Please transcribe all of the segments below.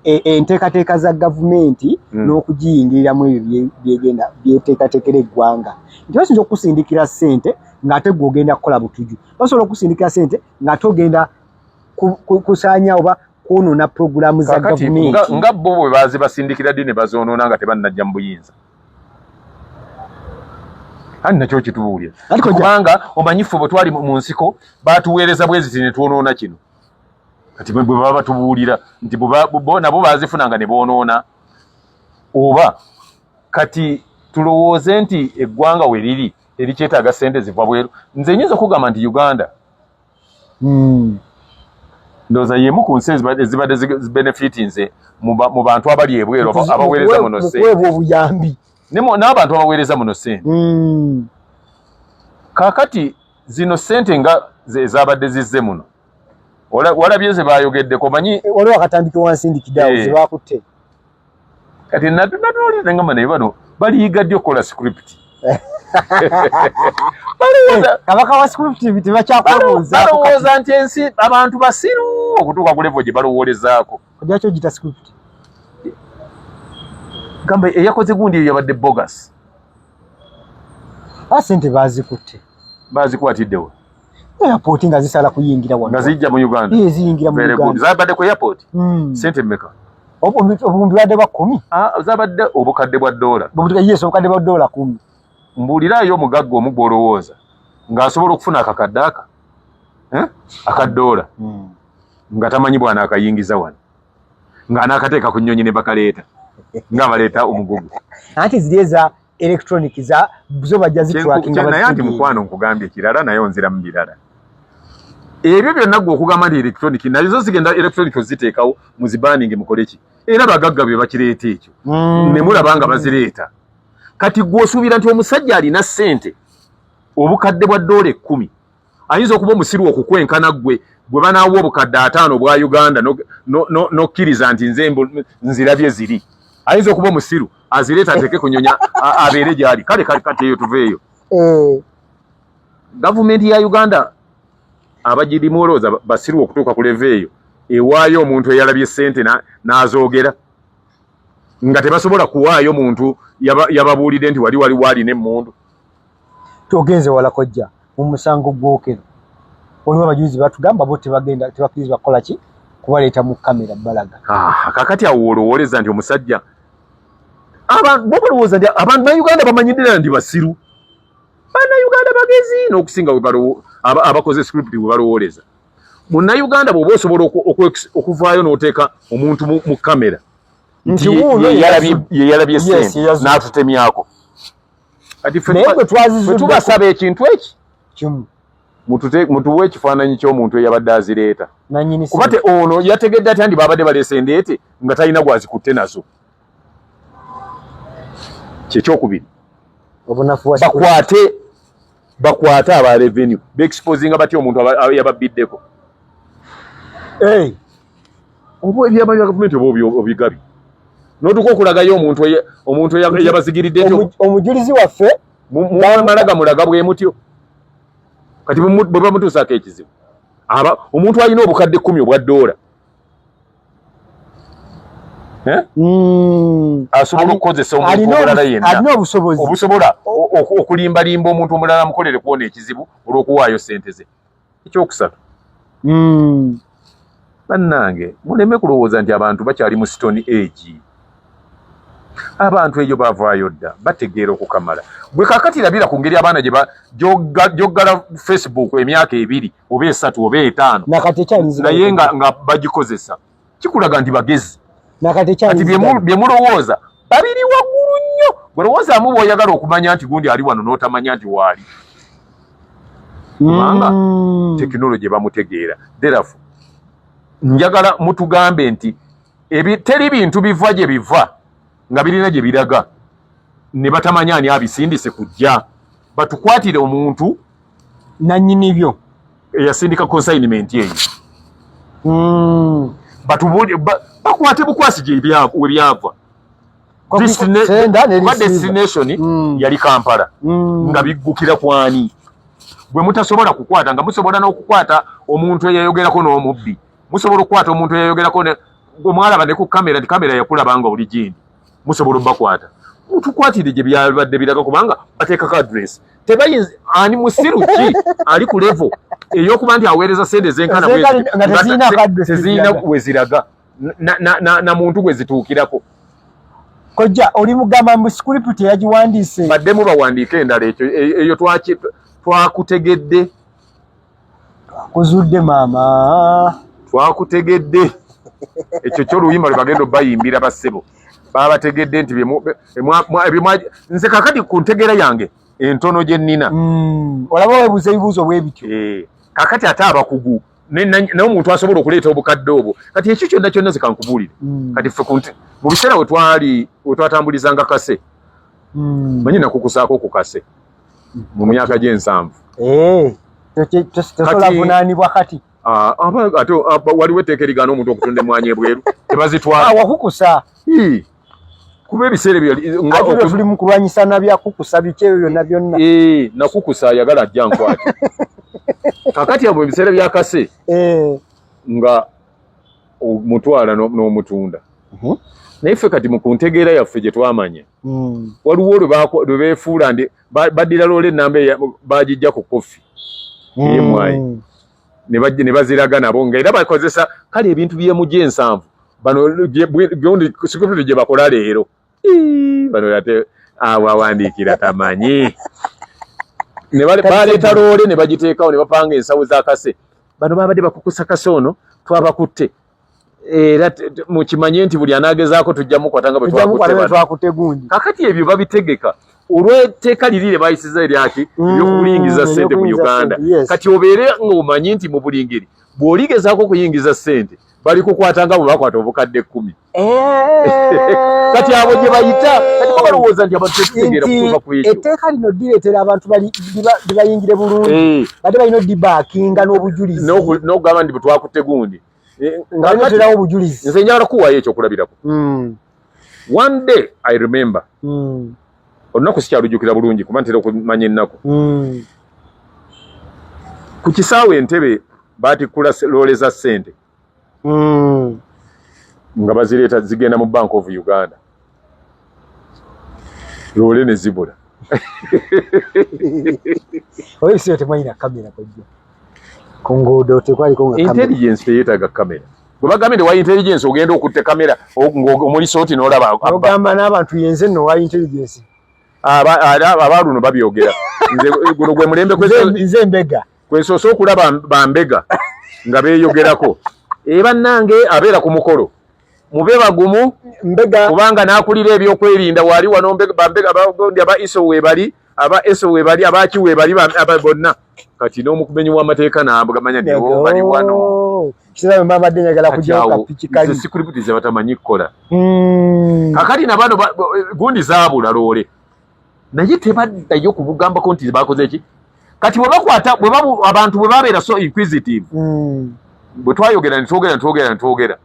Enteekateeka za gavumenti n'okugiyingiriramu ebyo byegenda byeteekateekera eggwanga, nti basinza okusindikira ssente ng'ate gwe ogenda kukola butuju, basobola okusindikira ssente ng'ate ogenda kusaanya oba kwonoona puroguramu za gavumenti. Nga bo bwe bazibasindikira ddi ne bazoonoona nga tebannajja mu buyinza? Ani nakyo kitubuulira, kubanga omanyi ffe bwe twali mu nsiko batuweereza bweziti ne twonoona kino. Kati bwe baba batubuulira nti bo nabo bazifunanga ne boonoona, oba kati tulowooze nti eggwanga we riri erikyetaaga ssente ziva bweru? Nze nyinza okugamba nti Uganda ndowooza y'emu ku nsi ezibadde zibenefitinze mu bantu abali ebweru abaweereza muno ssente, obuyambi. N'abantu abaweereza muno ssente. Kaakati zino ssente nga ezabadde zizze muno, walabye ze bayogeddeko, manyi Waliwo akatandike wansindikidde awo ze bakutte. Kati natunuulira ngamba, naye bano baliyiga ddi okukola script? Kabaka wa script tebakyakubuuza. Balowooza nti ensi abantu basiru okutuuka ku level gye balowoolezaako. Ojjakyo gita script. Gamba eyakoze gundi eyo yabadde bogus. Sente bazikutte. Bazikwatiddewo? Airport, nga zisala kuyingira wano. Nga zijja mu Uganda? Ee, ziyingira mu Uganda. Zabadde ku airport? Sente mmeka? Obuwumbi badde bwa 10. Ah, zabadde obukadde bwa dola. Yes, obukadde bwa dola 10. Mbuulirayo omugagga omu gw'olowooza ng'asobola okufuna akakadde aka, eh? Akadoola nga tamanyi bwana akayingiza wano, ng'anaakateeka ku nnyonyi ne bakaleeta nga baleeta omugugu. Anti ziri eza electronic za zo bajja zitrackinga. Naye anti mukwano, nkugambye kirala, naye onzira mu birala. Ebyo byonna gwe okugamba nti electronic, nazo zigenda electronic, oziteekawo muzibaninge mukole ki? Era bagagga bye bakireeta ekyo ne mulaba nga bazireeta. Kati gwe osuubira nti omusajja alina ssente obukadde bwa dola 10 ayinza okuba omusiru okukwenkana ggwe gwe banaawa obukadde 50 bwa Uganda n'okkiriza nti nze nzirabye ziri? Ayinza okuba omusiru azireeta ateeke ku nyonya abeere gyali? Kale kale, kati eyo tuveeyo. Gavumenti ya Uganda abagirimu olowooza basiru okutuuka ku level eyo ewaayo omuntu eyalabye ssente n'azoogera, nga tebasobola kuwaayo muntu yababuulidde nti wali wali waalina emmundu? Togenze wala kojja, mu musango gwokero waliwo abajulizi batugamba bo tebagenda, tebakkirizibwa kukola ki, kubaleeta mu kamera balaga. Ah, kakati awo olowooleza nti omusajja bo balowooza nti abantu ba Uganda bamanyiddira nti basiru? Bannayuganda bagezi n'okusinga abakoze script bwe balowooleza. Munnayuganda bw'oba osobola okuvaayo n'oteeka omuntu mu kamera nti ye yalabye sente n'atutemyako, kati ffe tubasaba ekintu eki kimu. Mutuwe ekifaananyi ky'omuntu eyabadde azireeta, kuba te ono yategedde atya nti babadde baleese endeete nga talina gwazikutte nazo? Kyekyokubiri, bakwate aba revenue beexposinga batya omuntu yababbiddeko oba ebyama bya gavumenti oba obigabye notuka okulagayo omuntu eyabazigiridde. Omujulizi waffe. Mumala gamulaga bwe mutyo. Kati bwe bamutuusaako ekizibu, omuntu alina obukadde 10 obwa ddoola, eh? Asobola okukozesa omuntu omulala yenna obusobola okulimbalimba omuntu omulala amukolere kuwona ekizibu olw'okuwaayo sente ze. Ekyokusatu, Bannange, muleme kulowooza nti abantu bakyali mu Stone Age. Abantu eyo bavaayo dda, bategeera okukamala. Gwe kakati labira ku ngeri abaana gyoggala Facebook emyaka 2 oba 3 oba 5, naye nga bagikozesa, kikulaga nti bagezi. Kati bye mulowooza babiri waggulu nnyo. Gwe lowoozaamu bw'oyagala okumanya nti gundi ali wano n'otamanya nti waali, kubanga tekinologi bamutegeera. Therefore njagala mutugambe nti teri bintu biva gye biva nga birina gye biraga ne batamanya ani abisindise kujja. Batukwatire omuntu nanyini byo eyasindika consignment eyo. Bakwate bukwasi gye we byava. Destination yali Kampala, nga biggukira kwani bwe mutasobola kukwata, nga musobola n'okukwata omuntu eyayogerako n'omubbi, musobola okukwata omuntu eyayogerako. Gwe mwalaba ne ku kamera nti kamera yakulaba nga oli gindi, musobola obakwata, mutukwatire gye byabadde biraga, kubanga bateekako address. Tebayinza, ani musiru ki ali ku level ey'okuba nti aweereza sente zenkana tezirina weziraga na muntu gwe zituukirako? Kojja, oli mugamba mbu script yagiwandiise. Baddemu bawandiike endala. Ekyo eyo twakutegedde. Kuzudde, maama. Twakutegedde. Ekyo kyoluyimba lwe bagenda obayimbira, bassebo. Babategedde nti nze kakati ku ntegeera yange entono gye nnina. Olaba weebuuza ebibuuzo bwe bityo. Kakati ate abakugu n'omuntu asobola okuleeta obukadde obwo, kati ekyo kyonna kyonna zikankubuulire. Kati ffe mu biseera we twali we twatambulizanga kase, manyi nakukusaako ku kase mu myaka gy'ensanvu. Tosobola vunaanibwa kati. Ate waliwo etteeka erigaana omuntu okutunda emmwanyi ebweru? Tebazitwala. Wakukusa. Kuba ebiseera ebyo tuli mu kulwanyisa na byakukusa, biki ebyo byonna byonna. Nakukusa, ayagala ajja nkwate. Kakati abo ebiseera bya kase nga omutwala n'omutunda, naye ffe kati mu kuntegeera yaffe gye twamanya, waliwo lwe beefuula ndi baddira loola enamba bagijja ku kofi ey'emmwanyi ne baziraga nabo nga era bakozesa. Kale ebintu byemujja ensanvu bano script gye bakola leero, bano ate awo awandiikira tamanyi. Baleeta loole ne bagiteekawo ne bapanga ensawo z'akase. Bano babadde bakukusa kase ono, twabakutte, era mukimanye nti buli anaagezaako tujja mukwata nga bwe twakutte gundi. Kakati ebyo babitegeka olw'etteeka liri lye bayisiza eryaki ery'okulingiza ssente mu Uganda. Kati obeere ng'omanyi nti mu buli ngeri bw'oligezaako okuyingiza ssente, bali kukwata nga bwe bakwata obukadde 10. Kati abo gye bayita, kati bo balowooza nti abantu tetutegeera kutuuka ku ekyo. Etteeka lino lireetera abantu libayingire bulungi, badde balina odibaakinga n'obujulizi. N'okugamba nti bwe twakutte gundi. Nga baleeterawo obujulizi. Nze njagala kuwaayo ekyokulabirako. One day, I remember, olunaku sikyalujjukira bulungi kuba ntera okumanya ennaku, ku kisaawe Entebe baatikkula loole za ssente nga bazireeta zigenda mu Bank of Uganda, loole ne zibula. Oba ebiseera temwalina kamera, kojja, ku nguudo tekwaliko nga kamera. Intelligence teyeetaaga kamera. Bwe bagambye nti wa intelligence ogenda okutta kamera ng'omulisa oti n'olaba abba. Ogamba n'abantu yenze nno wa intelligence. Abaluno babyogera. Nze guno gwe mulembe Nze mbega. Kwensoose okulaba bambega nga beeyogerako. E bannange, abeera ku mukolo mube bagumu. Mbega. Kubanga n'akulira ebyokwerinda waali wano. Bambega bagondi, aba ISO weebali, aba ESO weebali, abaki weebali, bonna. Kati n'omukumenyi w'amateeka n'agamanya nibo bali wano. Kiseera bwe mbadde njagala Kati kugyawo awo kapiki kali. Nze security ze batamanyi kukola. Kakati nabano gundi zaabula loole, naye tebaddayo kubugambako nti bakoze ki. Kati bwe bakwata abantu bwe babeera so inquisitive, bwe twayogera ne twogera ne twogera ne twogera,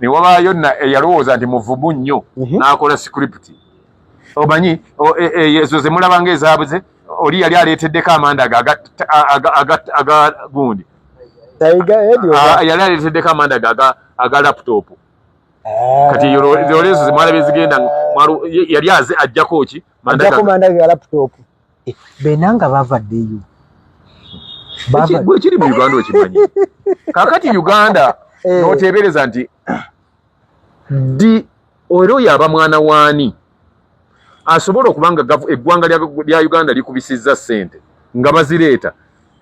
ne wabaayo na eyalowooza nti muvumu nnyo, n'akola script. Omanyi ezo ze mulaba ng'ezaabuze, oli yali aleeteddeko amanda aga gundi. Tiger Edi oba? Ah, yali aleeteddeko amanda ge aga laptop. Kati eyo loole ezo zemwalabye zigenda, yali aze ajjako ki? Manda ajjako manda ga laptop. Benanga bavaddeyo. Gwe kiri mu Uganda okimanyi. Kakati Uganda n'oteebereza nti di era oyo aba mwana waani asobola okuba nga eggwanga lya Uganda likubisizza ssente nga bazireeta.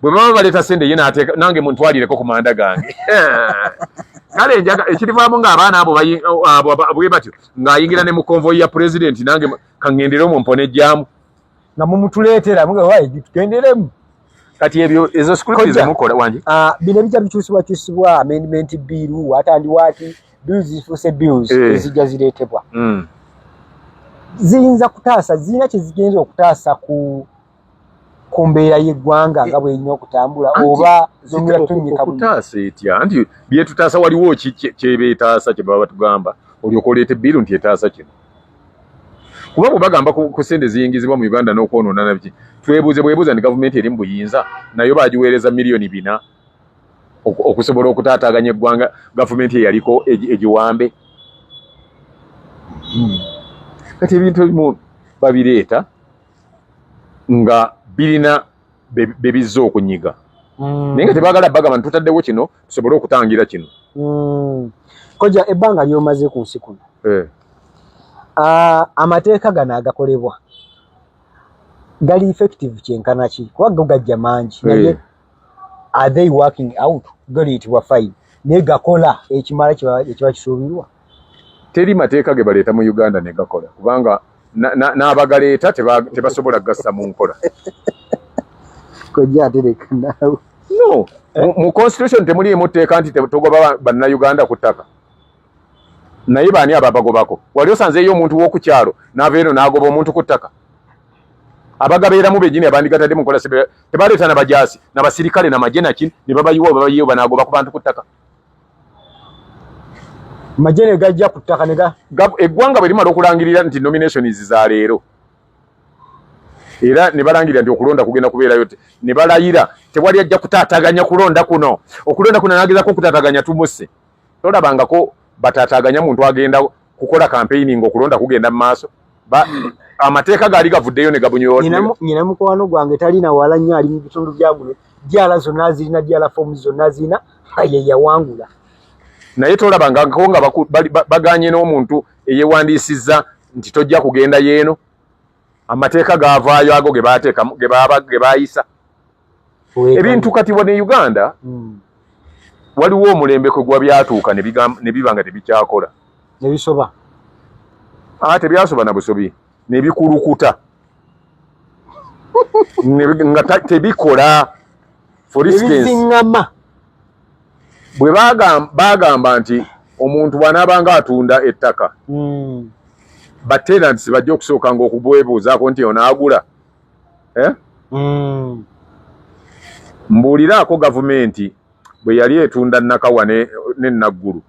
Bwe baba baleeta ssente, ye n'ateeka nange muntwalireko ku manda gange. Kale njaga ekirivaamu ng'abaana abo abo bwe batyo ng'ayingira ne mu convoy ya pulezidenti, nange kaŋŋendere omwo mpone ejjaamu. Nga mumutuleetera muga tugenderemu. Kati ebyo ezo script Kojja. zemukola wangi. Ah, bino ebijja bikyusibwakyusibwa, amendment bill, what and what, bills zifuuse bills ezijja zireetebwa, ziyinza kutaasa, zirina kye zigenza okutaasa ku mbeera y'eggwanga nga bw'erina okutambula, Anti, oba zongera tunyika buno? Okutaasa etya? Anti byetutaasa waliwo ki kyebeetaasa kye baba batugamba olyoka oleeta ebbiru nti etaasa kino? Kuba bwe bagamba ku ssente ziyingizibwa mu Uganda n'okwonoona nabiki, twebuuze bwebuuza nti gavumenti eri mu buyinza nayo bagiweereza 4 million. Okusobola okutaataaganya eggwanga gavumenti eyaliko egiwambe. Kati ebintu ebimu babireeta nga birina bebizza okunyiga, naye nga tebaagala bagamba nti tutaddewo kino tusobole okutangira kino. Kojja, ebbanga ly'omaze ku nsi kuno, amateeka gano agakolebwa gali effective kyenkana ki? Kuba go gajja mangi, naye are they working out? Galiyitibwa fine, naye gakola ekimala ekiba kisuubirwa? Teri mateeka ge baleeta mu Uganda ne gakola, kubanga n'abagaleeta tebasobola kugassa mu nkola. Kojja, atereka naawe. No, mu constitution temuliimu tteeka nti togoba bannayuganda ku ttaka. Naye baani ababagobako? Wali osanzeeyo omuntu w'oku kyalo n'ava eno n'agoba omuntu ku ttaka? Abagabeeramu bennyini abandigatadde mu nkola tebaleeta na bajaasi nabasirikale namagye naki ne babayiwa, babayiwa banaagoba ku bantu ku ttaka? Magye ne gajja ku ttaka ne Eggwanga bwe limala okulangirira nti nominations za leero, era ne balangirira nti okulonda kugenda kubeerayo, ne balayira tewali ajja kutaataganya kulonda kuno. Okulonda kuno nagezako okutaataganya tumusse. Tolabangako bataataganya muntu agenda kukola campaigning okulonda kugenda mu maaso? Amateeka gaali gavuddeyo ne gabunywa. Nyina mukwano gwange talina wala nnyo, ali mu bitundu bya guno, DR zonna zirina, DR forms zonna zirina, ye yawangula. Naye tolabangako nga baganye n'omuntu eyewandiisizza nti tojja kugenda yeeno? Amateeka gavaayo ago ge bateekamu, ge baayisa ebintu. Kati wano e Uganda waliwo omulembe kwe gwa byatuuka ne biba nga tebikyakola. Ne bisoba. Ah, tebyasoba na busobi, ne bikulukuta nga tebikola. For instance, ebiziŋŋama. Bwe bagamba nti omuntu bw'anaabanga atunda ettaka, batenants bajja okusooka nga okubwebuuzaako nti onaagula, eh? Mbuuliraako, gavumenti bwe yali etunda Nakawa ne Naggulu,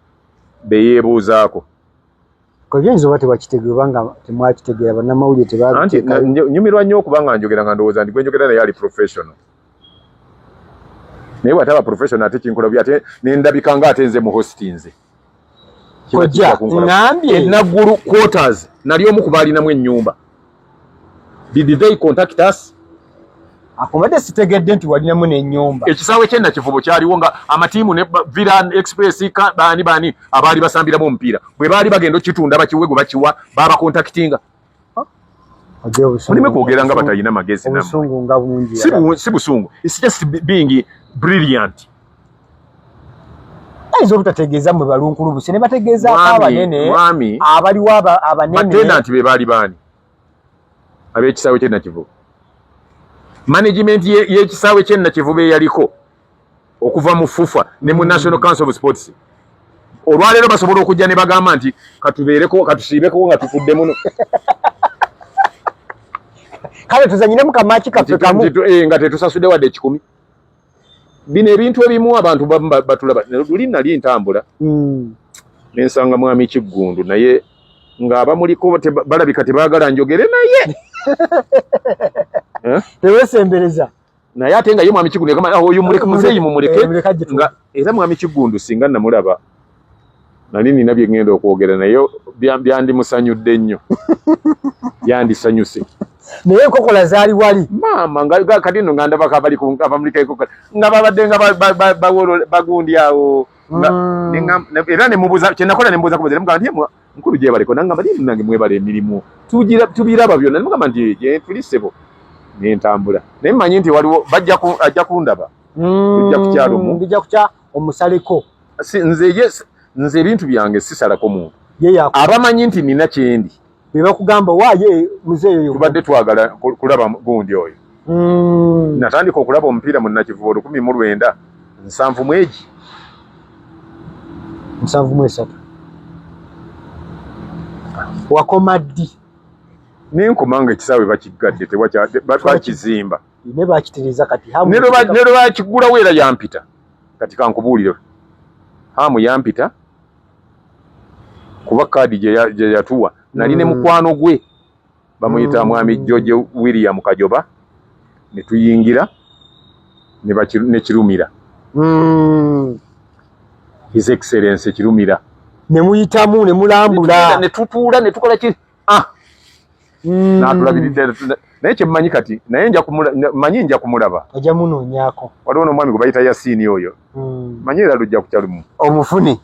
beyeebuuzaako? Kojja, oba tebakitegeera oba nga temwakitegeera, bannamawulire. Anti Tebabiteekayo. Nyumirwa nnyo okuba nga njogera nga ndowooza nti gwe njogera naye ali professional, naye bw'ataba professional ate kinkola bubi, ate nendabika nga ate nze mu hostinze. Kiba Kojja, kijja kunkola. ŋŋambye. Enaggulu quarters nali omu ku baalinamu ennyumba. Did they contact us? Akomadde sitegedde nti walinamu n'ennyumba. Ekisaawe ky'e Nakivubo kyaliwo nga amatiimu ne Villa Express, baani baani abaali basambiramu omupiira, bwe baali bagenda okitunda bakiwe gwe bakiwa, babacontactinga? Ojja obusungu. Muleme kwogera nga batalina magezi nammwe. Obusungu nga bungi. Si busungu, it's just being brilliant. Ayinza obutategeeza mmwe balunkulubuse ne bategeezaako abanene Mwami, abaliwo abanene. Batenanti be baali baani ab'ekisaawe ky'e Nakivubo? Management y'ekisaawe ky'e Nakivubo eyaliko okuva mu FUFA ne mu National Council of Sports, olwaleero basobola okujja ne bagamba nti katubeereko, katusiibeko nga tufudde muno? Kale tuzanyiremu kamaki kaffe kamu. Nga tetusasudde wadde 100. Bino ebintu ebimu abantu batulaba. Luli nali ntambula nensanga mwami Kiggundu, naye ng'abamuliko balabika tebaagala njogere naye. Eh? Tewesembereza. Naye ate nga ye mwami Kiggundu yagamba, "Ah, oyo muleke, muzeeyi mumuleke." Eh, muleke ajje. Nga era mwami Kiggundu singa namulaba nali nina bye ŋŋenda okwogera naye, byandimusanyudde nnyo, yandisanyuse. Naye enkokola zaali wali. Maama, nga kati nno nga ndabako abamuliko nga babadde nga bagundi awo. Era nemubuuza kyenakola, nemubuuza kubuuza, nemugamba nti, "Mukulu, gyebaleko." Nangamba nti, "Nange mwebala emirimu, tubiraba byonna." Nemugamba nti, "Gye tuli, ssebo." Nentambula, naye mmanyi nti waliwo ajja kundaba. Tujja kukyalo mu. Bijja kukya omusaleko. Nze yes, nze ebintu byange sisalako muntu. Ye yaku Abamanyi nti nina kyendi. Bwe bakugamba waaye muzeeyo. Tubadde twagala kulaba gundi oyo. Natandika okulaba omupiira mu Nakivubo 1970 egi. 73 wakoma ddi? Nenkoma nga ekisaawe bakiggadde, bakizimba. Ne bakitiriza kati hamu. Ne lwe bakigulawo era yampita. Kati kankubuulire, Hamu yampita kuba kaadi gye yatuwa nali ne mukwano gwe bamuyita mwami George William Kajoba, ne tuyingira ne Kirumira. His Excellence Kirumira ne muyitamu ne mulambula ne tutuula ne tukola ki n'atulabiridde. Naye kyemmanyi kati, naye manyi nja kumulaba, ajja munoonyaako. Waliwo n'omwami gwe bayita Yasiini oyo, manyi era lujja kukyalumu omufune.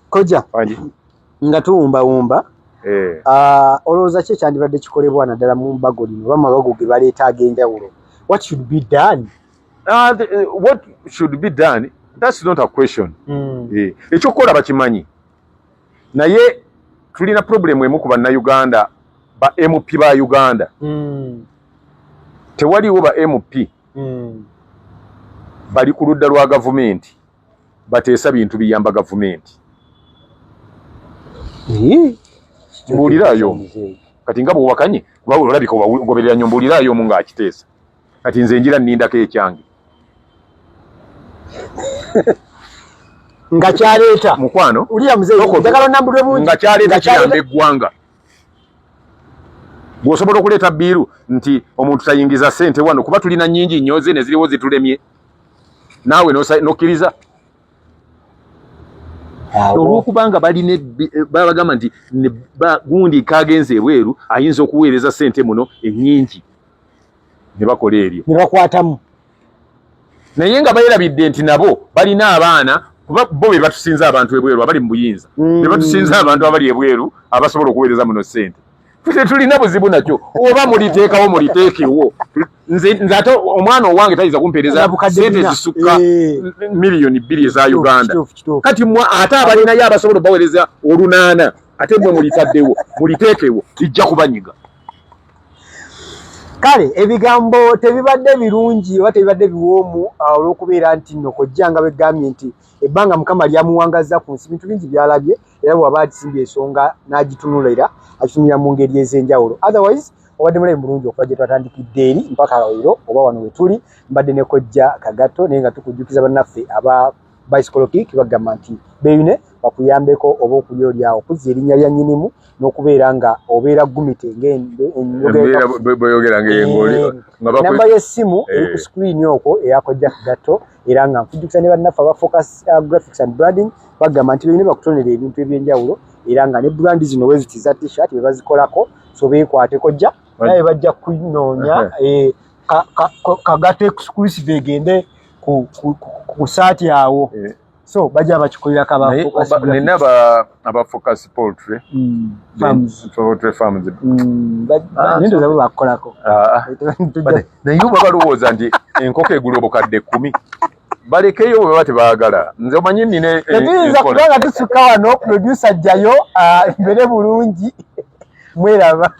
Koja nga tuwumbawumba, olowooza ki ekyandibadde kikolebwa naddala mu mbago lino oba mabago ge baleeta ag'enjawulo? What should be done? What should be done, that's not a question. Ekyokukola bakimanyi, naye tulina problem emu ku bannayuganda, ba MP ba Uganda. Tewaliwo ba MP bali ku ludda lwa gavumenti bateesa bintu biyamba gavumenti. Mbuuliraayo kati nga bwowakanye, kuba olabika ogoberera nnyo. Mbuuliraayo omu ng'akiteesa. Kati nze njira nnindako ekyange nga kyaleeta mukwano. Ulira muzeeyi, njagala onambulwe bungi. Nga kyaleeta kiyamba eggwanga. Bw'osobola okuleeta bill nti omuntu tayingiza ssente wano kuba tulina nnyingi nnyo, ze ne ziriwo zitulemye, naawe n'okkiriza olw'okubanga balina babagamba nti gundi kagenze ebweru ayinza okuweereza ssente muno ennyingi, ne bakola eryo ne bakwatamu. Naye nga beerabidde nti nabo balina abaana, kuba bo be batusinza abantu ebweru abali mu buyinza, be batusinza abantu abali ebweru abasobola okuweereza muno ssente. Tetulina buzibu nakyo, oba muliteekawo muliteekewo. Nze ate omwana owange tayinza kumpeereza sente zisukka 2 miliyoni eza Uganda. Kati mwe ate abalinayo abasobola obaweereza 800, ate mwe mulitaddewo, muliteekewo, lijja kubanyiga. Kale ebigambo tebibadde birungi oba tebibadde biwoomu, olw'okubeera nti nno kojja nga begambye nti ebbanga Mukama lyamuwangazza ku nsi, bintu bingi byalabye, era bw'aba akisimbye ensonga n'agitunulira, akitunulira mu ngeri ez'enjawulo. Otherwise obadde mulabi mulungi okuva gye twatandikidde eri mpaka leero oba wano we tuli. Mbadde ne Kojja Kagato, naye nga tukujjukiza bannaffe aba Bicycle Kick, bagamba nti beeyune bakuyambeko oba okulya olyawo okuzza erinnya lya nnyinimu n'okubeera nga obeera gumite. Namba y'essimu eri ku screen okwo eya Kojja Kagato, era nga nkujjukiza ne bannaffe aba Focus Graphics and Branding, bagamba nti beeyune bakutonera ebintu ebyenjawulo, era nga ne brand zino weziti za T-shirt be bazikolako. So beekwate kojja, naye bajja kunoonya Kagato exclusive egende ku saati awo. So bajja bakikolerako. Nina aba Focus Poultry Poultry Farms. Ndoza bo bakukolako. Naye oba balowooza nti enkoko egula obukadde 10, balekeyo bwe baba tebaagala. Nze omanyi nina Tetuyinza kubanga tusukka wano. Producer jjayo mbere bulungi, mweraba.